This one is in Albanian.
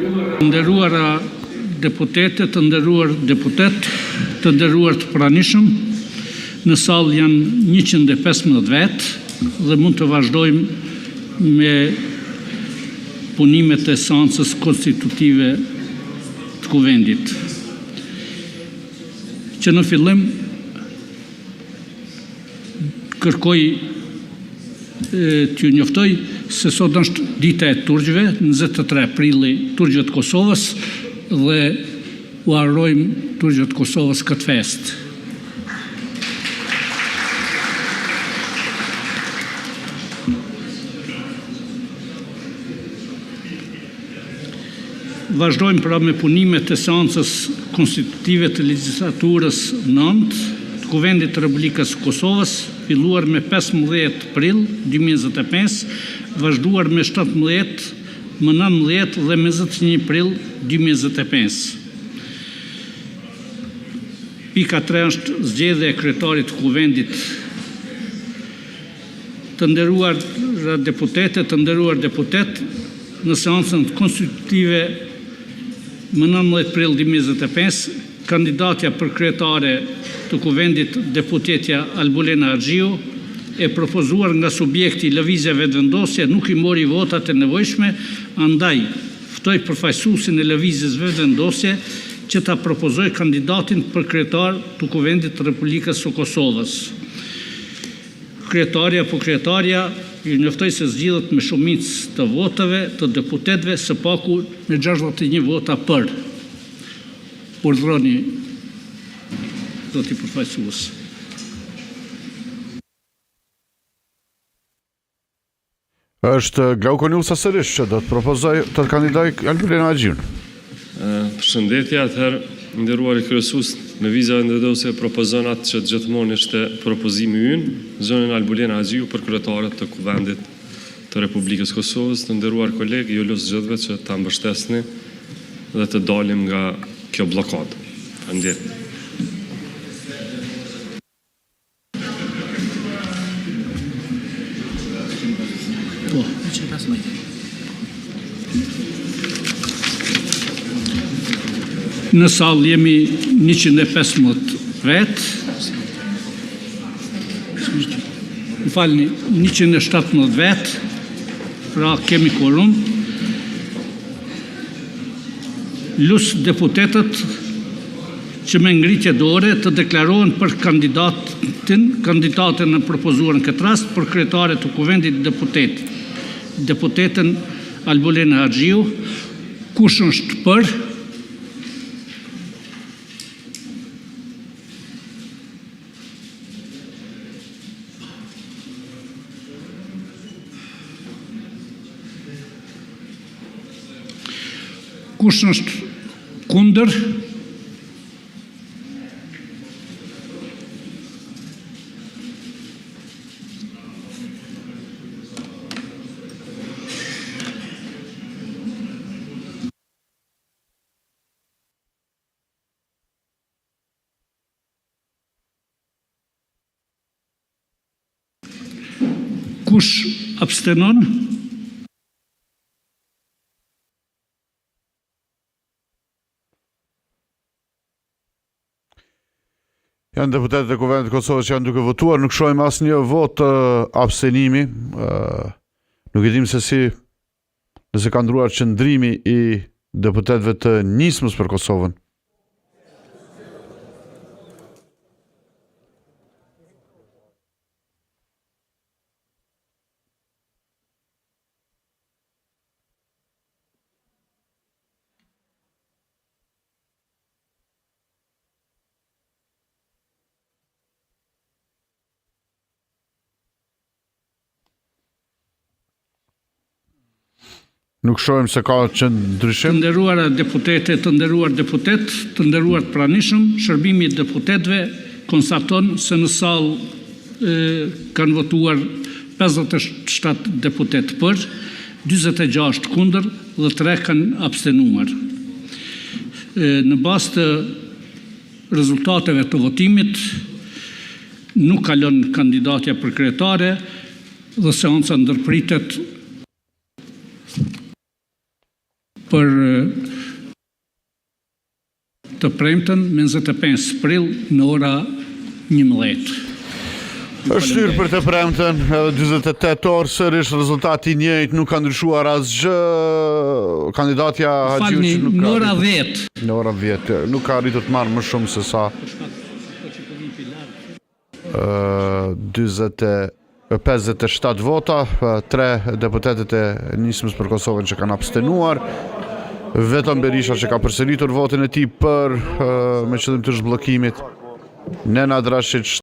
Të nderuara deputete, të nderuar deputetë, të nderuar të pranishëm, në sallë janë 115 vetë dhe mund të vazhdojmë me punimet e seancës konstitutive të Kuvendit. Që në fillim kërkoj t'ju njoftoj se sot është dita e Turqve, 23 prilli Turqve të Kosovës dhe ua urojmë Turqve të Kosovës këtë festë. Vazhdojmë pra me punimet e seancës konstitutive të legjislaturës 9 të Kuvendit të Republikës së Kosovës, filluar me 15 prill 2025, vazhduar me 17, më 19 dhe me 21 prill 2025. Pika 3 është zgjedhja e kryetarit të Kuvendit. Të nderuar deputete, të nderuar deputetë, në seancën konstitutive më 19 prill 2025, kandidatja për kryetare të Kuvendit, deputetja Albulena Haxhiu, e propozuar nga subjekti Lëvizja Vetëvendosje, nuk i mori votat e nevojshme, andaj ftoj përfaqësuesin e Lëvizjes Vetëvendosje që ta propozojë kandidatin për kryetar të Kuvendit të Republikës së Kosovës. Kryetari apo kryetarja ju njoftoj se zgjidhet me shumicë të votave të deputetëve së paku me 61 vota për. Urdhëroni, zoti përfaqësues. Është Glauk Konjufca sërish që do të propozojë të kandidojë Albulena Haxhiun. Përshëndetje, atëherë, i nderuari kryesues, Lëvizja Vetëvendosje propozon atë që gjithmonë ishte propozimi ynë, zonjën Albulena Haxhiu për kryetare të Kuvendit të Republikës së Kosovës. Të nderuar kolegë, ju lus gjithëve që ta mbështesni dhe të dalim nga kjo bllokadë. Faleminderit. Po. Në sallë jemi 115 vetë. Më falni, 117 vetë. Pra kemi kuorum. Lus deputetët që me ngritje dore të deklarohen për kandidatin, kandidaten e propozuar në këtë rast për kryetare të Kuvendit deputet, deputeten Albulena Haxhiu. Kush është për? Kush është kundër? Kush abstenon? Janë deputetët e Kuvendit të Kosovës që janë duke votuar, nuk shohim asnjë votë abstenimi. Nuk e dimë se si nëse ka ndruar qëndrimi i deputetëve të Nismës për Kosovën. Nuk shohim se ka që ndryshim. Të nderuara deputete, të nderuar deputetë, të nderuar të pranishëm, shërbimi i deputetëve konstaton se në sallë kanë votuar 57 deputetë për, 46 kundër dhe 3 kanë abstenuar. Në bazë të rezultateve të votimit, nuk kalon kandidatja për kryetare dhe seanca ndërpritet. për të premten, më 25 prill në ora 11. Është shtyrë për të premten, edhe 48 orë, sërish rezultati i njëjtë, nuk ka ndryshuar asgjë. Kandidatja Haxhiu Falni, që nuk në ka ora arritur, 10. në ora 10, nuk ka arritur të marrë më shumë se sa ë 40 57 vota, tre deputetët e Nismës për Kosovën që kanë abstenuar, vetëm Berisha që ka përsëritur votën e tij për me qëllim të zhbllokimit, Nenad Rashiq.